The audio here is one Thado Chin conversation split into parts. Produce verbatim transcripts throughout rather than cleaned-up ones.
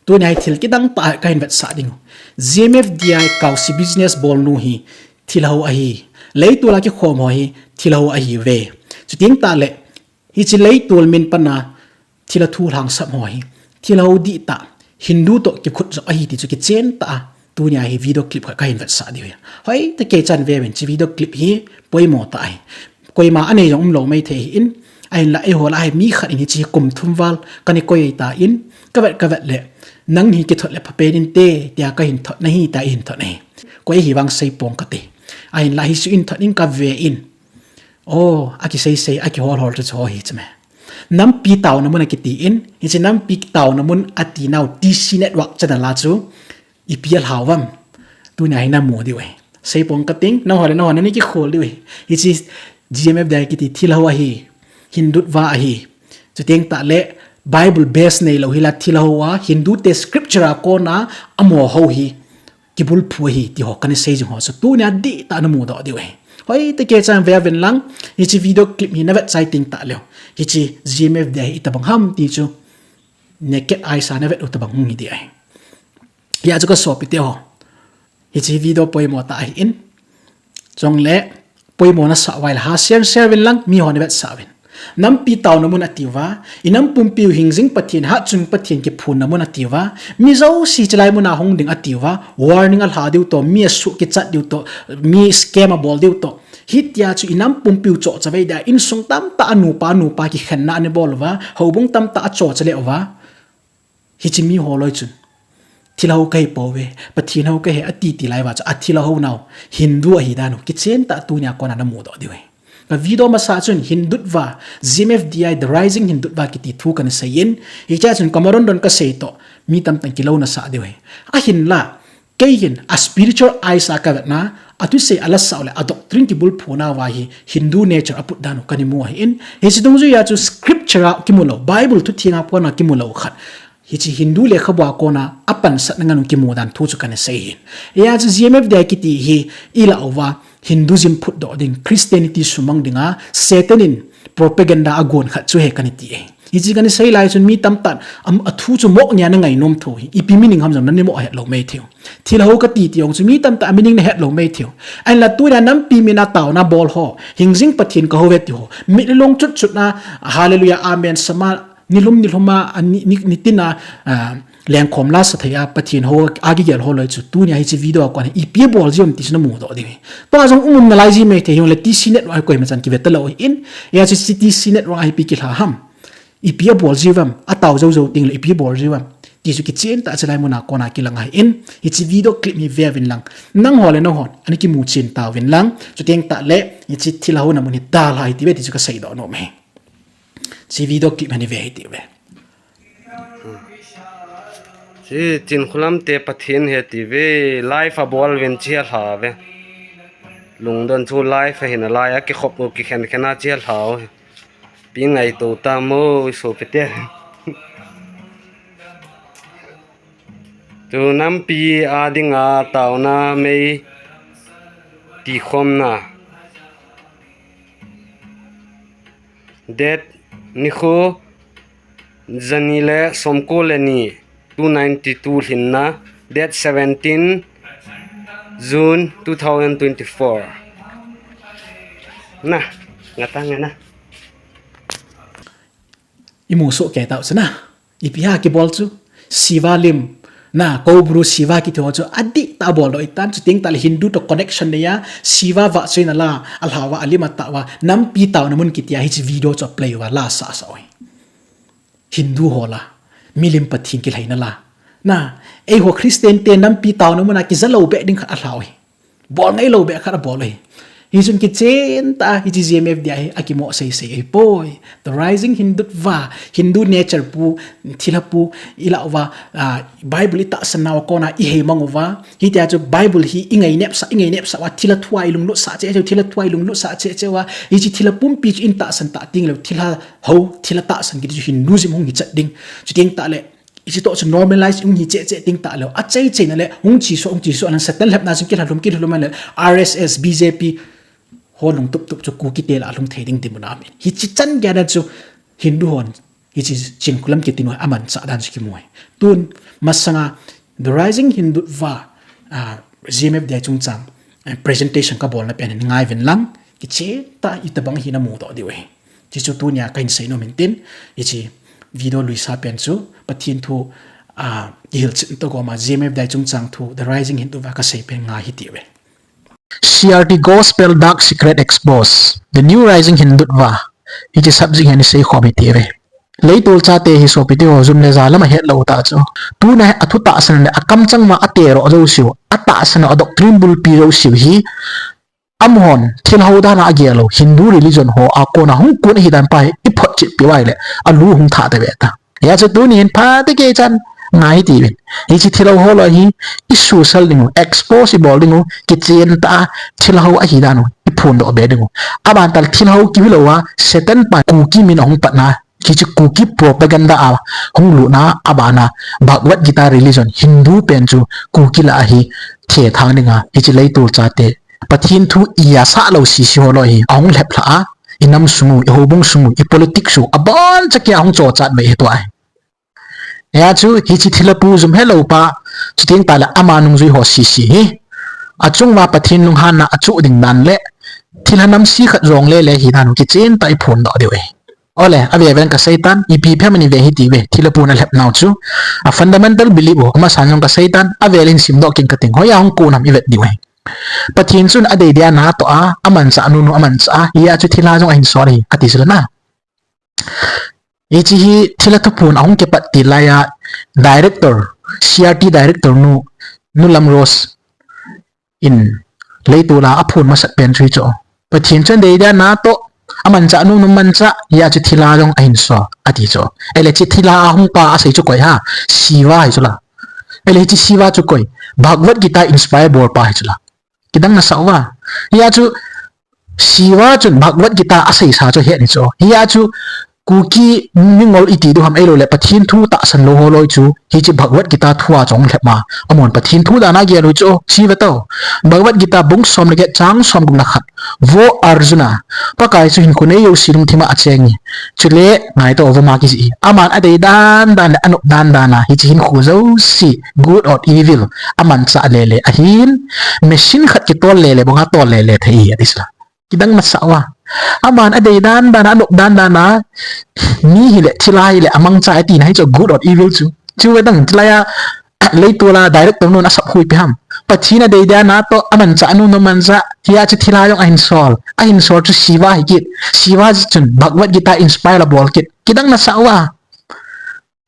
Tunia hi thil kidang tah kahin vetsah ding u. G M F D I Kausi business bolnu hi thilha ho ahi. Leitol a kikhom ho hi thilha ho ahiuve. Chuteng tahle, hiche leitol min pana thilha thu lhangsap ho hi thilha ho dihtah, Hindu toh kikhut jop ahi ti chu kichen tah a tunia hi video clip khat kahin vetsah diu ahi. Hoitah kei chan veuvin, hiche video clip hi poimo tah ahi. Koima anei jong umlou maithei ahin, ahinla eiho lah a hi mi khat in hiche hi kum thum val kana koi ahitan, kavet kavet le, nang hi kithot le phapen inte tia kahin thot nahi, tia eihin thot ahi. Koi ahi vang seipong kate. Ahinla hiche in thot in kaven, o, akisei sei, akihol hol chu chu ho hi chu me. Nampi taona mun akitin, hiche nampi taona mun atinau T C Network channel a chu ipi alhau vam, tunia hi namu diu ahi. Seipong kating, nangho le nangho nani kikhol diu ahi. Hiche G M F D I kiti thilha ho ahi, Hindutva ahi. Chuteng tahle Bible base neilou hila thilha ho a, Hindu te scripture a kona amo ho hi kibulphu ahi ti ho kana sei jing ho chu tunia dihtah namudoh diu ahi. Hoitah kei chan veuvin lang, hiche video clip hi navet chai teng tahleu, hiche G M F D I hi itobang ham ti chu naked eyes a navet u tobang hung hi ding ahi. Hijeh chun kasopite ho, hiche video poimo tah ahin, chule poimo nasah uva ahile share share uvin lang, miho navetsah uvin. Nampi taona mun atiuva, inam pumpiu hingjing Pathen, hatchungnung Pathen kiphunna mun atiuva, mi jouse chelai muna hung ding atiuva, warning alha diu toh, mi asuh kichat diu toh, mi scam abol diu toh. Hitia chu inam pumpiu chohchavei dia, insung tamtah a nupa, nupa kikhenna ana bol uva, houbung tamtah achohcha leuva, hiche miho loi chun thilha ho kahipouve, Pathen ho kahi ati ti lai uva chu athilha ho nau Hindu ahi dan u kichen tah tunia kona namudoh diu ahi. Ka video masa chun Hindutva, G M F D I, The Rising Hindutva kiti thu kana seiyin, hichea chun kamadondon kasei toh mi tamtah in kilouna sah diu ahi. Ahinla, kei hin a spiritual eyes a kavetna, athusei alasah u le a doctrine kibulphuna uva hi Hindu nature aput dan u kana mu ahin, hiche dungjuia chu scripture a kimulou, Bible thutheng a kona kimulou khat, hiche Hindu lekhabua kona apansatna ngen u kimu dan thu chu kana sei ahin. Hijeh chun G M F D I kiti hi ilah uva Hinduism phutdoh ding, Christianity sumang dinga Satan in propaganda agon khat chu ahi kana ti ahi. Hiche kana sei lai chun mi tamtah in am, athu chu moh nia ana ngainom thou hi, ipi meaning ham jong nani moh hetlou maitheiu. Thilha ho kati ti jong chu mi tamtah a meaning nahetlou maitheiu. Ahinla tunia nampi mina taona bol ho, hingjing Pathen kahouve ti ho, mitlhi long chutchut na, hallelujah, amen, sama, nilhum nilhum a, a, ni, ni, nitin a, a, lengkhom lasa thei a, Pathen ho, akigel ho loi chu tunia hiche video a kona ipi abol jiu vem ti chu namudoh diu ahi. Tua jong um um nalai ji maithei, hijongle T C Network a koima chan kive talou ahin, hijeh chun hiche T C Network a hi ipi kilha ham, ipi abol jiu vem, atao jou jou tengle ipi abol jiu vem ti chu kichen tah a chelai muna kona kilang ahin, hiche video clip hi veuvin lang, nangho le nanghon ana kimu chen tauvin lang, chuteng tahle hiche thilha houna mun hi dalha hite ve ti chu kaseidoh nom ahi. Hiche video clip hi nave hite ve. Hiche Chinkholam te Pathen ahi tive, live abol uvin hiche alha uve. Lungdon chu live ahi nalai a, kikhop u kikhen khen a hiche alha u ahi. Ipi ngaito tam o, isopite. Tu nampi a dinga taona mei tikhomna. Date nikho jani le somko le ni, two ninety-two lhinna, date seventeen June two thousand twenty-four. Na, ngata nge na. Imu soh kei tau chu na. Ipi ham kibol chu. Shiva lim. Na, Koubru Shiva kiti ho chu adihtah a boldoh ahitan, chuteng tahle Hindu toh connection neiya, Shiva vahchoina la, alha uva, alim atah uva, nampi taona mun kitia hiche video chu aplay uva, la sah sah u ahi. Hindu ho la, milim Pathen kilhaina la. Na, eiho Christian te nampi taona muna kijalou beh ding khat alha u ahi. Bol ngailou beh khat abol u ahi. Hichun kichen tah a hiche G M F D I hi akimoh sei sei ahipoi. The Rising Hindutva, Hindu nature pu, thilha pu, ilah uva, a, Bible itahsan nauva kona ihei mang uva. Hitia chu Bible hi ingainepsah, ingainepsah uva, thilha thua ilunglutsah cheh cheh u, thilha thua ilunglutsah cheh cheh uva. Hiche thilha pumpi chu itahsan tah tengleu, thilha ho, thilha tahsan kiti chu Hinduism hung hichat ding. Chuteng tahle, hiche toh chu normalize hung hi cheh cheh teng tahleu, achei cheina le hung chesuh, hung chesuh, anan Satan lhepna chun kilhalhum, kilhalhum le R S S, B J P ho lungtup tup chu Kuki te lah a lhung thei ding ti muna aum in. Hiche chan geiya chu Hindu hon Hiche Chinkholam kiti nu a manchah dan chu kimu ahi. Tun masanga The Rising Hindutva, ah, G M F D I chungchang, eh, presentation kabolna pen hin ngai uvin lang, kichentah a itobang hi namudoh diu ahi. Hichu tunia kahin seinom in tin, hiche video luisa pen chu Pathen thu, ah, kihilchetna toh koma G M F D I chungchang thu The Rising Hindutva kasei pen ngai hitiuve. C R T Gospel Dark Secret Expose, The New Rising Hindutva. Hiche subject hi ana seikhom hitiuve. Leitol chate hi sopite ho, jum le ja lam ahet lou tah chu, tuna a thu tahsan le akamchang ma a tero jouseu, atahsan a doctrine bulpi jouseu hi, amahon thilha dan a agel lou Hindu religion ho a kona hung kon ahi dan pa hi iphotchet peh uva ahile alu hung thah tave ta. Hijeh chun tunin phatah a kichan ngai hitiuvin. Hiche thilha ho loi hi isosal diu, expose ibol diu, kichentah a thilha ahi dan u iphondoh be diu. Aban tah le thilha kihi lou a Satan pa Kuki min ahung patna, hiche Kuki propaganda a hung lutna, abana Bhagavad Gita religion Hindu pen chu Kuki lah a hi thethang dinga, hiche leitol chate Pathen thu iasah lou sese ho loi hi ahung lhep lha a, inam sung u, ihoubung sung u, ipolitics u, aboncha kia ahung chochat ve hi tua ahi. Hijeh chun hiche thilha pu jum helou pa, chuteng tah le ama nungjui ho sese hi achung uva Pathen lunghanna achuh ding dan le thilha namse khat jong lele hi dan u kichentah a iphondoh diu ahi. Ole, ave ven kasei tan, ipi phem ana ve hitiuve, thilha pun alhep nau chu. A fundamental belief u, amasan jong kasei tan, avel in simdoh kit kate, hoiya hung kon ham ivet diu ahi. Pathen chun adei dia natoh a, amanchah nunu amanchah a, hijeh chun thilha jong ahin sol ahi, ati chu la na. Hiche hi thilha thuphon ahung kipat til laiya director, C R T director nu, Nu Lamrose in leitol a aphon masat pen chu hichu. Pathen chun adei dia natoh, amanchah nunu amanchah, hijeh chun thilha jong ahin sol, ati chu. Ahile hiche thilha ahung pa asei chu koi ham, Shiva hi chu la. Ahile hiche Shiva chu koi, Bhagavad Gita inspire bol pa hi chu la. Kidang nasah uva. Hijeh chun Shiva chun Bhagavad Gita aseisa chu ahet ahi chu. Hijeh chun Kuki mingol iti diu ham ahilou le Pathen thu tahsan lou ho loi chu hiche Bhagavad Gita thu a chu ahung lhep ma, amahon Pathen thu dan a agel u chu. Shiva toh, Bhagavad Gita bung som le get chang somgup na khat. Vo Arjuna, Pakai chu hinkho nei jouse lungthim a acheng e. Chule ngai toh, vo ma kiji e. Aman adei dan dan le anop dan dan a hiche hinkho jouse, good or evil, amanchah lele ahin, machine khat kitol lele banga tol lele thei ahi, ati chu la. Kidang nasah uva. Aman adei dan dan a, anop dan dan a, mi hile, thilha hile, amangcha atina hi chu good or evil chu. Chu ve tang, thilha a, leitol a director nun asap hui pi ham. Pathen adei dia natoh, amanchah nunu amanchah, hijeh chun thilha jong ahin sol. Ahin sol chu Shiva hi kit. Shiva chun Bhagavad Gita inspire abol kit. Kidang nasah uva.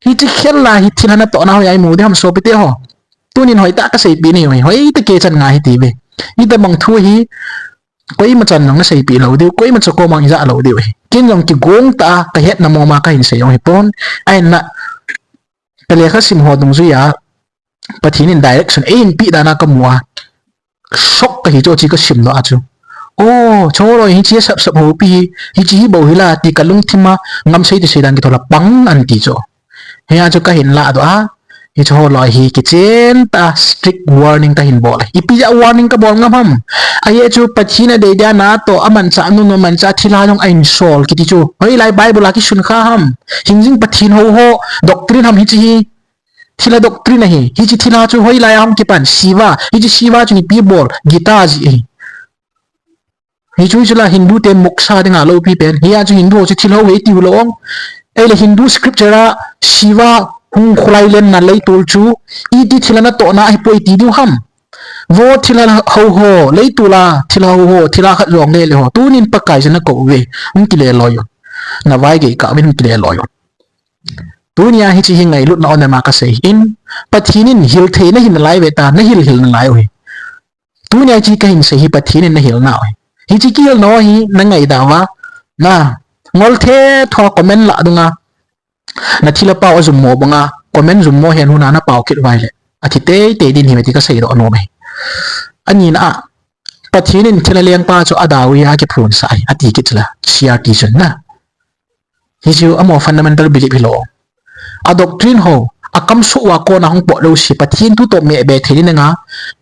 Hiche khel a hi thilha natohna hoiya imu ding ham sopite ho. Tunin hoitah a kaseipeh nahi uve, hoitah a kichan ngai hitiuve. Hitabang thu hi koima chan jong naseipeh lou diu, koima cha koma ija lou diu ahi. Ken jong kigong tah a kahetna mong ma kahin sei jong hipon. Ahinla, kalekha sim ho dungjuia Pathen in direction eihin peh dan a kamu a, shock kahi chu, hiche kasimdoh a chu. O, cholo, hiche sapsap ho pi hi, hiche hi bou hi la ti kalungthim a, ngamsei tisei dan kithol a pang ahi ti chu. Hijeh chun kahin lahdoh a, hiche ho loi hi kichentah a strict warning kahin bol ahi. Ipi jeh a warning kabol ngam ham? Ajeh chu Pathen adei dia natoh, amanchah nunu amanchah, thilha jong ahin sol kiti chu hoilai Bible a kisun kha ham? Hingjing Pathen hou ho doctrine ham hiche hi? Thilha doctrine ahi. Hiche thilha chu hoilai a hung kipan? Shiva. Hiche Shiva chun ipi abol? Gita jih ahi. Hichu chu la Hindu te moksha dinga loupi pen. Hijeh chun Hindu ho chu thilha hou ahi tiu lou ong. Ahile Hindu scripture a Shiva hung kholai lenna leitol chu iti thilha natohna ahipoi ti diu ham? Vo thilha hou ho, leitol a thilha hou ho, thilha khat jong lele ho, tunin Pakai chu nakou uve, hung kile loi un. Navaigei kah uvin, hung kile loi un. Tunia hiche hi ngailutna onema kasei in, Pathen in hilthei nahi nalai ve ta, nahil hil nalai u ahi. Tunia hiche kahin sei hi Pathen in nahil nau ahi. Hiche kihilna hi nangaidam uva, nangol thetho comment lah dunga, nathilha pao ajummo banga comment jummo hen huna napao kit uva ahile, athi teitei ding ahi ti kaseidoh nom ahi. Anina a, Pathen in thilha lengpa chu adau a kiphonsah ahi, ati kit chu la, C R T chun na. Hichu amaho fundamental belief hilou. A doctrine ho, akam suh uva kona hung pot lou si, Pathen thu toh meh be thei ding a,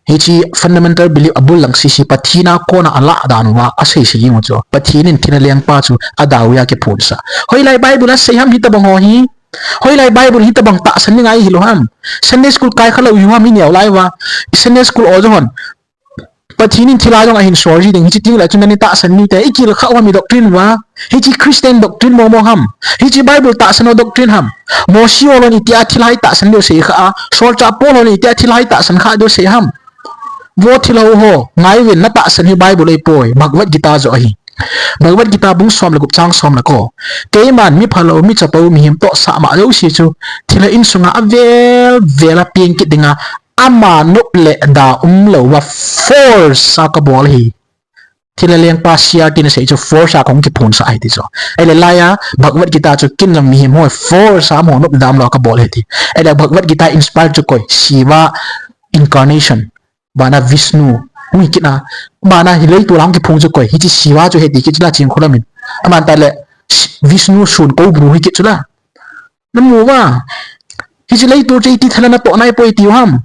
hiche fundamental belief abul lang sisi, Pathen a kona alah dan uva asei sei jing u chu. Pathen in thilha lengpa chu adau a kiphonsah. Hoilai Bible a sei ham hitabang ho hi? Hoilai Bible hitabang tahsan ding a ihil u ham? Sunday school kai kha lou u ham ineo lai uva? Sunday school o jo hon Pathen in thilha jong ahin sol ji ding, hiche teng le chun nani tahsan ni te, ikil kha u ham i doctrine uva? Hiche Christian doctrine momo ham? Hiche Bible tahsan u doctrine ham? Mosi o lon itia thilha tahsan diu sei kha a, solchah Paul o lon itia thilha tahsan kha diu sei ham? Vo thilha ho, ngai uvin, na tahsan hi Bible ahipoi, Bhagavad Gita jo ahi. Bhagavad Gita bung som le gup chang som le ko. Keiman mi phalou, mi chapou, mihem toh sahma jouse chu thilha insunga avel vel a peng kit dinga, ama nop le da umlouva force a kabol ahi. Thilha lengpa C R T in asei chu force a kahung kiphonsah ahi ti chu. Ahile laiya Bhagavad Gita chu ken jong mihem ho force a amaho nop le da umlouva kabol ahi ti. Ahile Bhagavad Gita inspire chu koi? Shiva incarnation. Bana Vishnu. Hung hi kit na. Bana hi leitol a hung kiphong chu koi? Hiche Shiva chu ahi ti kit chu la Chingkholam in. Aman tale Vishnu sun Koubru hi kit chu la. Namu uva? Hiche leitol chu iti thilha natoh nai poi tiu ham?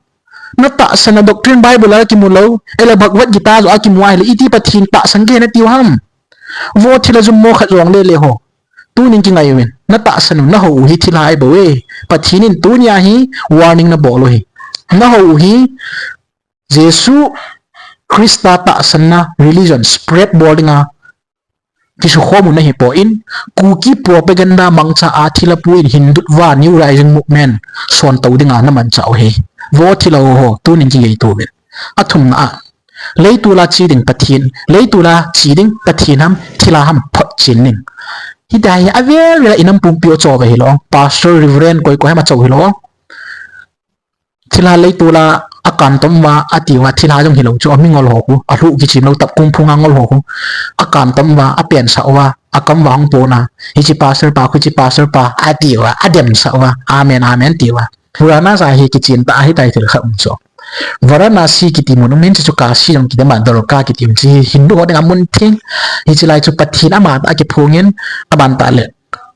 Na tahsan a doctrine Bible a kimu lou, ahile Bhagavad Gita jo a kimu ahile iti Pathen tahsan kahi natiu ham? Vo thilha jummo khat jong le le ho. Tunin kingai uvin. Na tahsan u, na hou u hi thilha ahi bou e. Pathen in tunia hi warning nabol u ahi. Na hou u hi Jesu Christa tahsanna religion spread bol dinga kisukhom u nahipoi, Kuki propaganda mangcha a thilha pu in Hindutva New Rising Movement sontou dinga namanchah u ahi. Vo thilha ho, tunin kingaito uvin. Athumna a, leitol a che ding Pathen, leitol a che ding Pathen ham, thilha ham photchen ding. Hitia hi avel vel a inam pumpi u acho uva hilou, Pastor, Reverend, koi koi ham acho hilou. Thilha leitol a akantom uva ati uva, thilha jong hilou chu, amingol ho khu, alhuh kichim lou, tapkung phunga ngol ho khu, akantom uva, apensah uva, akam uva hung pona, hiche pastor pa khu, hiche pastor pa ati uva, ademsah uva, amen, amen ti uva. Purana sa hi kichen tah ahitai thil khat um chu. Varanasi kiti mun um in, chuchu Kashi jong kiti ma, Dwarka kiti um chu Hindu ho dinga mun theng. Hiche lai chu Pathen amatah a kiphong in, aban tah le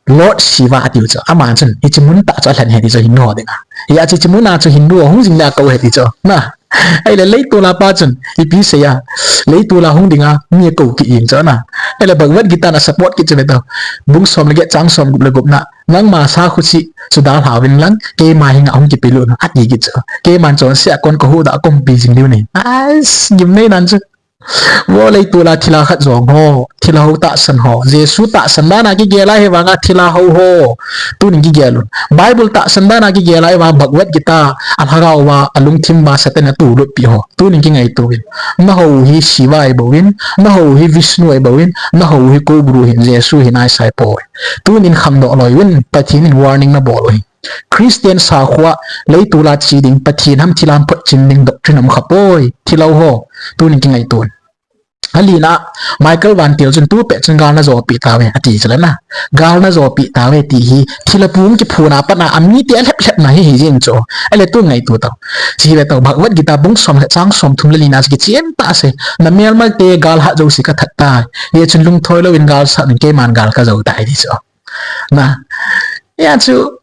Lord Shiva atiu chu. Ama chun hiche mun tah chu alhen ahi ti chu Hindu ho dinga. Hijeh chun hiche mun a chu Hindu ho hung jing le akou ahi ti chu. Na. Ahile leitol a pa chun ipi asei a, leitol a hung dinga mi akou kit jeng chu na. Ahile Bhagavad Gita in asupport kit chu ve tao. Bung som le get chang som gup le gupna. Nangma sakhusi chu dalha uvin lang, keima henga hung kipelut un, ati kit chu. Keiman chonse a kon kahuhdoh a kaumpi jing diu ahi. Ais, gimnei dan chu. Vo leitol a thilha khat jong ho, thilha ho tahsan ho, Jesu tahsan dan a kigel a, hivanga thilha ho ho, tunin kigel un. Bible tahsan dan a kigel a, hivanga Bhagavad Gita, alhagao uva, alungthim uva Satan in atulut pi ho, tunin kingaito uvin. Na hou u hi Shiva ahi bou in, na hou u hi Vishnu ahi bou in, na hou u hi Koubru ahin, Jesu ahin, ahi sai poi. Tunin khangdoh loi uvin, Pathen in warning nabol u ahi. Christian sakhua leitol a che ding, Pathen ham thilha ham photchen ding doctrine um kha poi. Thilha ho, tunin kingaito un. Alina, Michael Van Til chun tupet chun gal najopi tauve, ati chu le na. Gal najopi tauve ti hi, thilha pu hung kiphong a pat a, amite alhep lhep na hi hi jeng chu. Ahile tu ngaito tao. Che ve tao, Bhagavad Gita bung som le chang som thum le lina chu kichen tah a asei. Na melmalte gal hat jouse kathat tai. Hijeh chun lungthoi louvin gal sah un, keiman gal kajou tai ti chu. Na. Hijeh chun,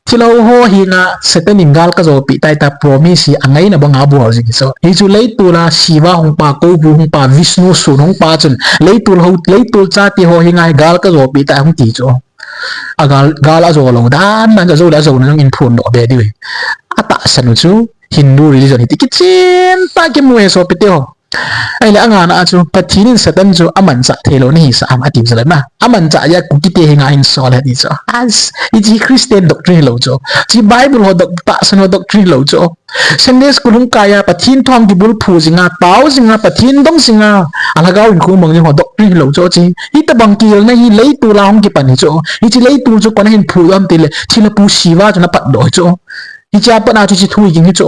thilha ho henga Satan in gal kajopi tai tia promise hi angaina banga abol jing chu. Hichu leitol a Shiva hung pa, Koubru hung pa, Vishnu sun hung pa chun, leitol ho, leitol chate ho henga hi gal kajopi tai hung ti chu. Agal, gal ajo lou dan, dan ajo le ajouna jong in phondoh be diu ahi. Atahsan u chu Hindu religion ahi ti kichen tah a kimu e sopite ho. Ahile angana a chu, Pathen in Satan chu amanchah theilou nahisah ham, ati chu le na. Amanchah jeh a Kukite henga ahinsol ahi ti chu. As, hiche Christian doctrine hilou chu. Hiche Bible ho doc-, tahsan ho doctrine hilou chu. Sunday school hung kai a, Pathen thu hung kibulphu jinga, tao jinga, Pathen dong jinga, alhagao hinkho mang jing ho doctrine hilou chu. Hiche, hitabang kigelna hi leitol a hung kipan hi chu. Hiche leitol chu koin ahin phudoh ham tile, thilha pu Shiva chun apatdoh hi chu. Hichea pat a chu hiche thu hi ging hi chu.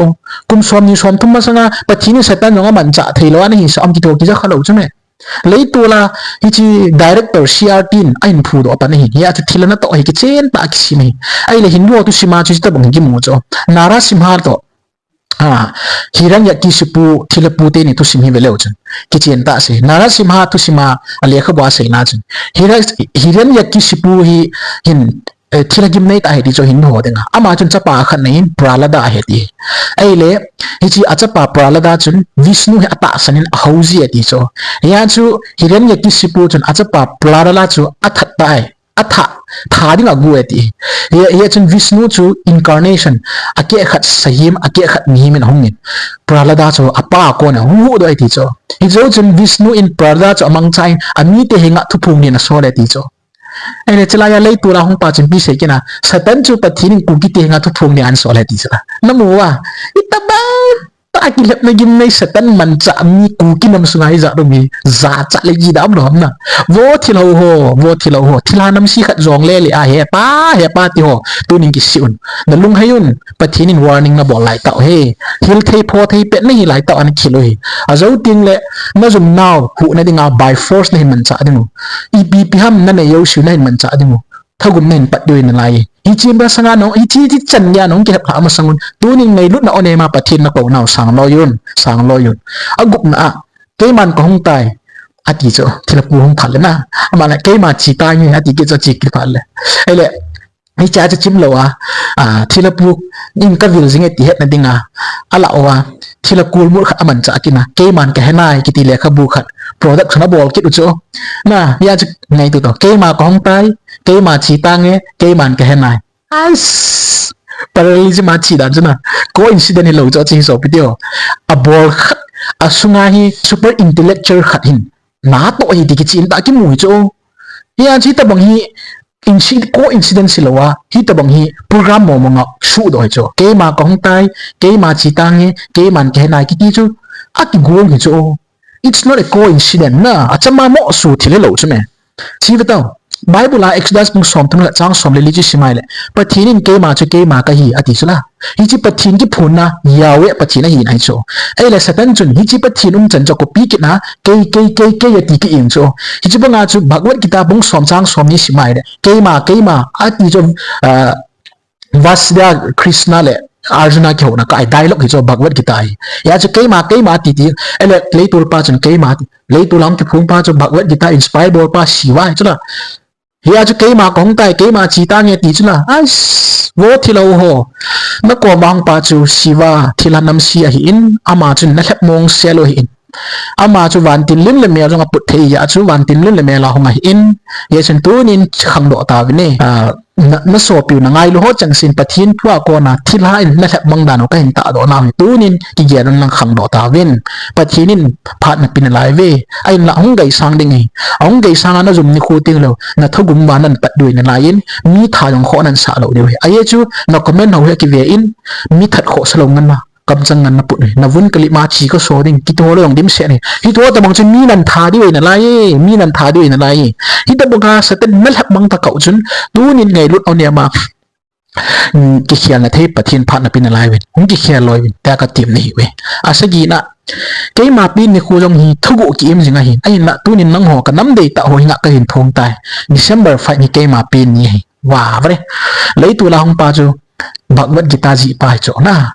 Kum somni somthum masanga Pathen in Satan jong amanchah theilou a nahisah ham kiti ho kija khalou chu me. Leitol a hiche director C R T in ahin phudoh pan ahi. Hijeh chun thilha natoh hi kichen tah a kisem ahi. Ahile Hindu ho thusim a chu hitabang hi kimu chu. Narasimha toh, a, Hiranyakashipu thilha pu teni thusim hi veleu chun, kichen tah a asei. Narasimha thusim a, alekhabu a aseina chun, Hira-, Hiranyakashipu hi hin eh, thilha gimnei tah ahi ti chu Hindu ho dinga. Ama chun chapa khat nei in Prahlada ahi ti. Ahile, hiche achapa Prahlada chun Vishnu hi atahsan in ahao ji ati chu. Hia chu Hiranyakashipu chun achapa Prahlada chu athat tai. Atha, tha dinga agu ati. Hia, hia chun Vishnu chu incarnation, akeh khat sahim, akeh khat mihem in ahung in. Prahlada chu apa a kon a hung huhdoh e ti chu. Hijou chun Vishnu in Prahlada chu amangcha in, amite henga thuphong nin asol e ti chu. Ahile, chulai a leitol a hung pa chun ipi asei kit na, Satan chu Pathen in Kukite henga thuphong nin ahin sol e ti chu. Namu uva, itobang tah a kilhepna gimnei Satan manchah mi Kuki nam sunga ijat um hi, jachat le ji dam lou ham na. Vo thilha ho, vo thilha ho, thilha namse khat jong le le a hepa, hepa ti ho, tunin kisih un. Nalunghei un, Pathen in warning nabol lai tah u hi. Hil thei pho thei pet nahi lai tah u ana khel u hi. Ajou teng le, najum nau, huhna dinga by force nahin manchah ding u. Ipi ipi ham nanei jouse u nahin manchah ding u. Thagum nahin pat diu ahi nalai. Hiche masanga nahung, hiche, hiche chan geiya nahung kilhep lhah masang un. Tunin ngailutna o nema Pathen nakou nau sang loi un, sang loi un. Agupna a, keiman kahung tai, ati chu, thilha pu hung phat le na. Ama le, keima che tange, ati kit chu che kit phat le. Ahile, hiche a chu chim lou a, a, thilha pu in kavil jing e ti hetna dinga, alah uva, thilha kulmul khat amanchah kit na, keiman kahe nai, kiti lekhabu khat, production abol kit u chu. Na, hia chu ngaito tau, keima kahung tai, keima che tange, keiman kahe nai. Ais, parallelism a che dan chu na, coincidence hilou chu che hi sopi teho. Abol khat, asunga hi super intellectual khat hin, natoh hi ti kichen tah kimu hi chu. Hia chu hitobang hi, inci-, coincidence hilou a, hitobang hi program mong mong a suhdoh hi chu. Keima kahung tai, keima che tange, keiman kahe nai kiti chu, akigong hi chu. It's not a coincidence na, achama moh su thil hilou chu me. Che ve tau. Bible a Exodus bung somthum le chang som le li chu sim a ahile, Pathen in keima chu keima kahi, ati chu la. Hiche Pathen kiphonna, Yahweh Pathen ahina hi chu. Ahile Satan chun, hiche Pathen umchan chu akopi kit na, kei, kei, kei, kei, ati kit in chu. Hiche banga chu Bhagavad Gita bung som chang somni sim a ahile, keima, keima, ati chu, ah, Vasudeva Krishna le Arjuna kihouna kah a dialogue hi chu Bhagavad Gita hi. Hia chu keima, keima ati ti, ahile leitol pa chun keima ati. Leitol a hung kiphong pa chu Bhagavad Gita inspire bol pa Shiva hi chu la. Hia chu keima kahung tai, keima che tange ti chu la. Ais, vo thilha ho. Nakoma hung pa chu Shiva, thilha namse ahin, ama chun nalhep mong sel u ahin. Ama chu vantil lim le mel jong aput thei a chu vantil lim le mel a hung ahin. Hijeh chun tunin khangdoh tauvin e. Ah, na, nasopiu nangailu ho changseh in Pathen thu a kona thilha in nalhep mang dan u kahin tahdoh nau hi. Tunin kigel un lang khangdoh tauvin. Pathen in phat napeh nalai uve. Ahinla hung geisang ding ahi. Ahung geisang a najum nikho teng leh, nathagum uva nahin pat diu ahi nalai in, mi that jong khoh nahin sah lou diu ahi. Ajeh chu, na comment ho hi kive in, mi that khoh sa lou ngen a, kamchang ngen naput ahi. Navun kalip ma che kaso ding, kiti ho leh jong dimset ahi. Hiche ho tobang chun mi nahin that diu ahi nalai e, mi nahin that diu ahi nalai e. Hitobang a Satan nalhep mang ta kah u chun, tunin ngailut o nema. Hmm, kikhelna thei Pathen phat napeh nalai uvin. Hung kikhel loi uvin, tia katem nahi uve. Asagina, keima pen nikho jong hi thuguh ki-im jing ahi. Ahinla, tunin nangho kanam deitah ho henga kahin phong tai. December five ni keima pen ni ahi. Vah, vah re. Leitol a hung pa chu Bhagavad Gita jih pa hi chu na.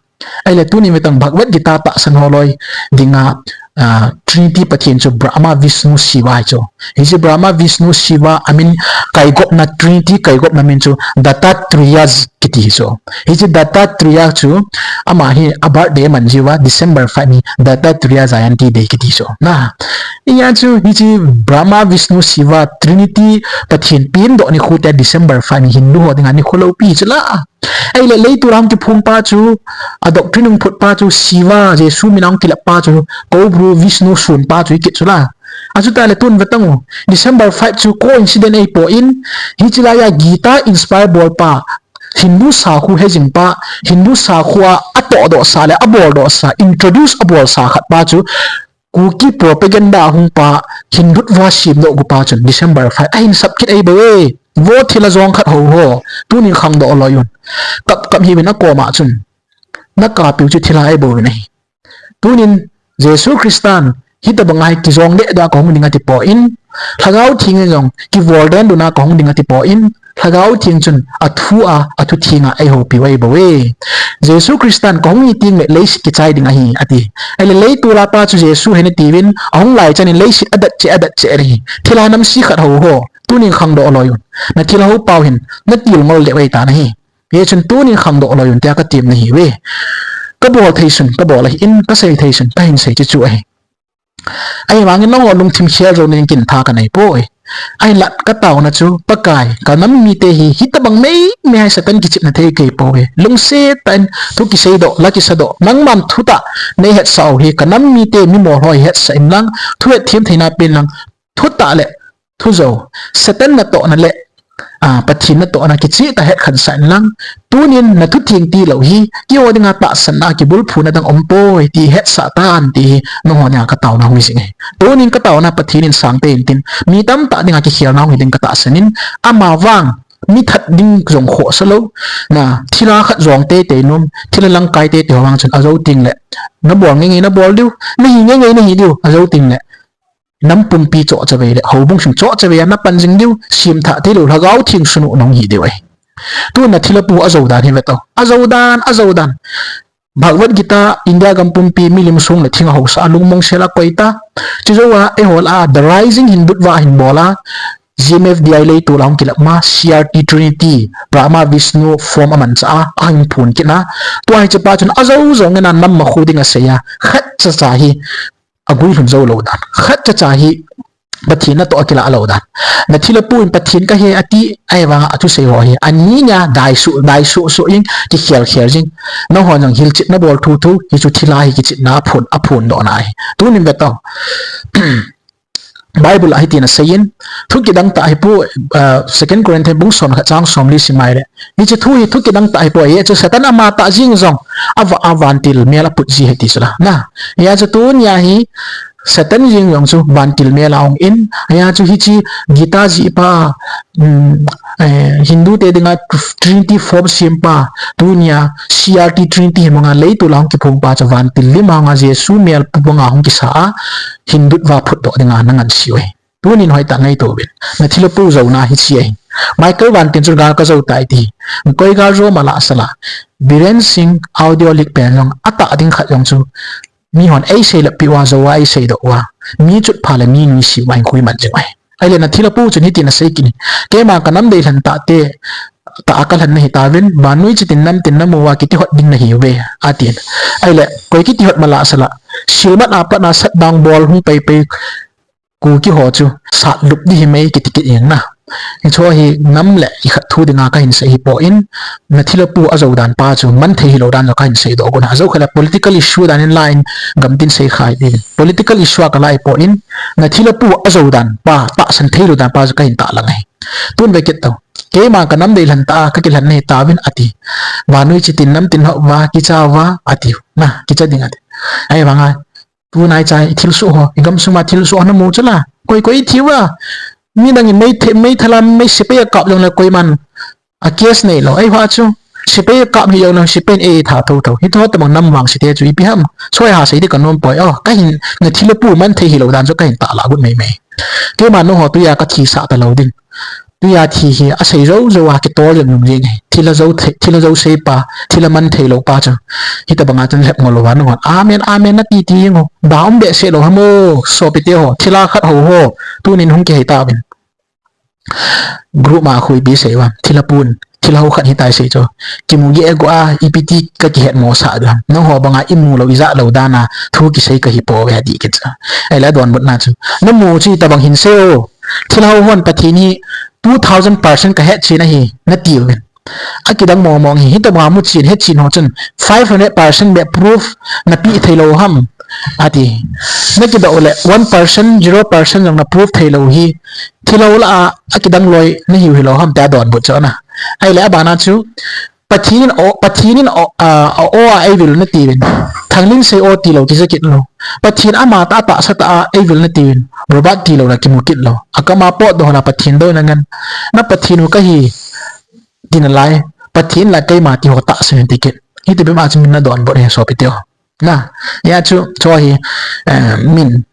Ahile tunin vetang Bhagavad Gita tahsan ho loi dinga, ah, Trinity Pathen chu Brahma, Vishnu, Shiva hi chu. Hiche Brahma, Vishnu, Shiva, amin kaigopna Trinity kaigopna min chu Dattatreya kiti hi chu. Hiche Dattatreya chu ama hi a birthday aman jiuva December five ni Dattatreya Jayanti Day kiti chu. Na, hia chu hiche Brahma, Vishnu, Shiva, Trinity Pathen pengdoh nikho tia December five ni Hindu ho dinga nikho loupi chu la. Ahile leitol a hung kiphong pa chu, a doctrine hung phut pa chu, Shiva, Jesu min a hung kilep pa chu, Koubru, Vishnu, sun pa chu, ikit chu la. Achuti le tun vetang u. December five chu coincidence ahipoi, hiche laiya Gita inspire bol pa, Hindu sakho hejing pa, Hindu sakho a atohdoh sa le, aboldoh sa, introduce abol sa khat pa chu, Kuki propaganda a hung pa, Hindutva semdoh gu pa chun December five ahin sap kit ahi bou e. Vo thilha jong khat ho ho. Tunin khangdoh loi un. Kap kap hih uvin akoma chun. Nakapiu chu thilha ahi bou vin ahi. Tunin Jesu Christan hitobang a hi kijong deh deh a kahung ding atipoi. Lhagao Theng in jong kivol den dun a kahung ding atipoi. Lhagao Theng chun athu a, athu theng a eihoupiu ahi bou e. Jesu Christan kahung hi teng le leiset kichai ding ahi, ati. Ahile leitol a pa chu Jesu ahi natiuvin, ahung lai chan in leiset adat cheh, adat cheh ahi. Thilha namse khat ho ho. Tunin khangdoh loi un. Na thilha ho pau hin, na til ngol deh vei ta na hi. Hichun tunin khangdoh loi un tia ka tim na hi ve. Ka bol thei sun, ka bol ahi in, ka sei thei sun, ka hin sei chu chu ahi. Ahivangin nangho lungthim khel jou ning kin tha ka nei poi. Ahinla ka tauna chu, Pakai, ka nam mite hi, hitabang mei, mei hai Satan kichepna thei kei poi. Lungset tah in, thu kisei doh, la kisa doh, nangman thutah, nei hetsah u hi, ka nam mite mi molho hi hetsah in lang, thu hetthem theina pen lang, thutah le, thu jou, Satan natohna le, a, Pathen natohna kicheh tah hetkhen sah in lang, tunin na thu theng tilou hi, keiho dinga tahsanna kibulphuna dang um poi, ti hetsah tan ti hi, nangho dinga ka tauna hung hi jing ahi. Tunin ka tauna Pathen in sangtah in tin, mi tamtah dinga kikhelna hung hi ding ka tahsan in, amavang, mi that ding jong khohsa lou, na, thilha khat jong teitei nom, thilha lamkai teitei ho vang chun ajou teng le, na bol ngeingei na bol diu, na hi ngeingei na hi diu, ajou teng le, nam pumpi chohcha vei le, houbung sung chohcha vei a na pan jing diu, semthah theilou, Lhagao Theng sunu nahung hi diu ahi. Tun na thilha pu ajou dan hi ve tao. Ajou dan, ajou dan. Bhagavad Gita, India gam pumpi, milim song le thing a haosa a lungmong sel a koi ta. Chujou a, eiho lah a, The Rising Hindutva hin bol a, G M F D I leitol a hung kilap ma, C R T Trinity, Brahma Vishnu form a manchah a, ahin phun kit na. Tua hiche pa chun ajou jong in a nam makhu ding asei a, khat cha cha hi, aguilhun jou lou dan. Khat cha cha hi Pathen natoh a kilah lou dan. Na thilha pu in Pathen ka hi ati, ahivanga athusei ho hi. Ani nia dai suh, dai suh suh in kikhel khel jing. Nangho jong hilchetna bol thu thu, hichu thilha hi kichepna aphun, aphun dohna ahi. Tunin ve tao. Bible a hitin asei in, thu kidang tah hi pu, ah, Second Corinthians bung som khat chang somli sim mai le. Hiche thu hi thu kidang tah hi pu, hichu Satan amatah jeng jong, ava, avantil mel a put ji ahi ti chu la. Na, hichu tunia hi, Satan jeng jong chu vantil mel a hung in, hichu hiche Gita jih pa, um, eh, Hindu te dinga Trinity form sem pa, tunia C R T Trinity hi manga leitol a hung kiphong pa chu vantil lim a hung a Jesu mel pu banga hung kisa a, Hindutva phutdoh dinga na ngansi u ahi. Tunin hoitah ngaito uvin. Na thilha pu jouna hiche ahi. Michael Vantin chu gal ka jou tai ti. Koi gal jou ma la sala. Biren Singh audio leak pen jong atah ding khat jong chu. Mihon eisei le pi uva jou uva eisei doh uva. Mi chutpha le mi nuisat uva hin khui man jing uve. Ahile na thilha pu chun hitin asei kit in. Keima ka nam deilhen tah te. Tah a ka lhen nahi tauvin. Vannoi chitin namtin namu uva kiti hot ding nahiuve. Atin. Ahile koi kiti hot ma la sala. Silmat a pat na sat dang bol hung pei pei. Kuki ho chu sat lup ding hi mai kiti kit jeng na. Hiche hi nam le ikhat thu dinga ka hin sei hi poi, na thilha pu ajou dan pa chu man thei hilou dan chu ka hin sei doh gon a. Ajou kha le political issue dan in la in gam tin sei khai ding. Political issue a ka la hi poi, na thilha pu ajou dan pa, tahsan thei lou dan pa chu ka hin tahlang ahi. Tun ve kit tao. Keima ka nam deilhen tah a ka kilhen nahi tauvin ati. Vannoi chitin namtin hot uva, kicha uva ati. Na, kicha ding ati. Ahivanga Tunai chai thilsoh ho, i gamsung ma thilsoh ho namu chu la. Koi koi i thi uva. Midang in mei the, mei thala, mei sepai a kap jong le koiman a case nei lou. Ahivang chu. Sepai a kap hi jong le sepai in ei tha tho tho. Hitoh tobang nam vangse te chu ipi ham. Soi ha sei ding ka nom poi. Oh, ka hin na thilha pu man thei hilou dan chu ka hin tahlang got mai mai. Keima nangho tuja ka thisah talou ding. Tuja thi hi asei jou jou a kitol jeng jeng jeng. Thilha jou thei, thilha jou sei pa, thilha man thei lou pa chu. Hitabang a chun lhep ngol lou va nahon. Amen, amen nati ti jeng o. Da um behseh lou ham o, sopite ho, thilha khat ho ho. Tunin hung kihei tauvin. Group ma khu ipi sei uva. Thilha pun, thilha ho khat hitai sei chu. Kimu geh go a, ipi ti ka kihet mo sah diu ham. Nangho banga imu lou, ija lou dan a, thu kisei ka hi pouve ati kit chu. Ahile adonbutna chu. Namu chu hitabang hin sei o. Thilha ho hon Pathen hi two thousand percent ka hetchen ahi, nati uvin. Akidang mong mong hi, hitabang a muchen, hetchen ho chun five hundred percent beh proof napeh thei lou ham, ati. Nakidoh le one percent, zero percent jong na proof thei lou hi, thilha ho lah a, akidang loi nahiu hilou ham, tia donbut chu ana. Ahile abana chu, Pathen in o, Pathen in o, a, a o a eivil nati uvin. Thanglinsei o tilou kija kit lou. Pathen amatah tahsa tah a eivil nati uvin. Robert tilou na kimu kit lou. Akam a potdoh la Pathen douna ngen. Na Pathen u kahi. Tina lai. Pathen la keima ti ho tahsa in ti kit. Hiti bep a chu min nadonbut ahi sopite ho. Na, hia chu, chu hi, eh, min.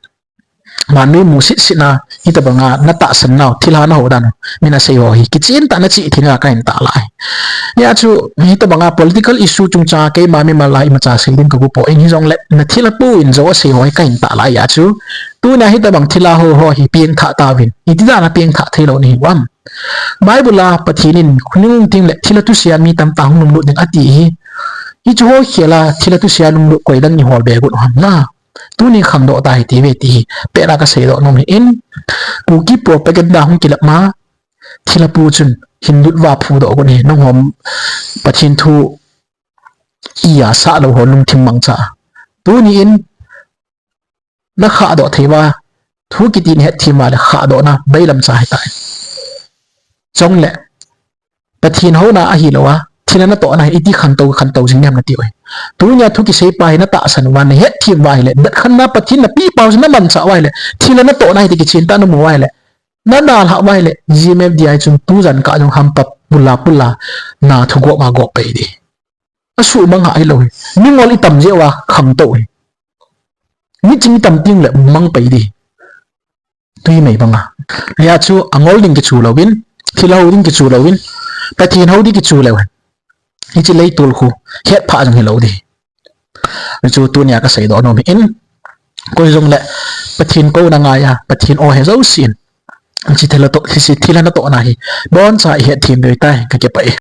Vannoi musit sit na, hitobanga natahsan nau, thilha naho dan u, min asei ho hi kichen tah a nache thei ngai kahin tahlang ahi. Hijeh chun, hitobanga political issue chungchang a keima mimal a imacha sei ding kago poi, hijongle nathilha pu in jou asei ho hi kahin tahlang ahi. Hijeh chun, tunia hitobang thilha ho ho hi pengthah tauvin, iti dan a pengthah theilou nahiu ham. Bible a Pathen in khonung tengle thilha thuseia mi tamtah hung lunglut ding ati hi. Hichu ho khel a thilha thuseia lunglut koi dang in hol be got u ham na. Tuni khangdoh ta hite ve ti hi pehna kaseidoh nom ahin, Kuki propaganda hung kilap ma, thilha pu chun hin lut uva phudoh got ahi, nangho Pathen thu iya sah lou ho lungthim mangcha. Tuni in nakhahdoh thei uva, thu kiti nahet them uva le khahdohna bailam cha ahitai. Chule, Pathen houna ahilou a, thilha natohna hi iti khantou, khantou jing dem nati u ahi. Tunia thu kisei pa hi natahsan uva, nahet them uva ahile, datkhanna Pathen napeh pau chu namanchah uva ahile, thilha natohna hi ti kichen tah a namu uva ahile, nadalhah uva ahile, G M F D I chun tujan kah jong hampa pula pula, na thu gop ma gop pai ding. Asuhmang ahilou hi. Mingol itam jeh uva khangtou hi. Miching itam tengle mang pai ding. Twi mei banga. Hijeh chun angol ding kichu louvin, thilha ho ding kichu louvin, Pathen ho ding kichu leu hen, hiche leitol khu hetphah jong hilou ding. Hichu tunia kaseidoh nom ahin, koi jongle Pathen kouna ngai a, Pathen o he jouse in, hiche thilha toh, hiche thilha natohna hi boncha ihet them diu ahitai, kakipah e.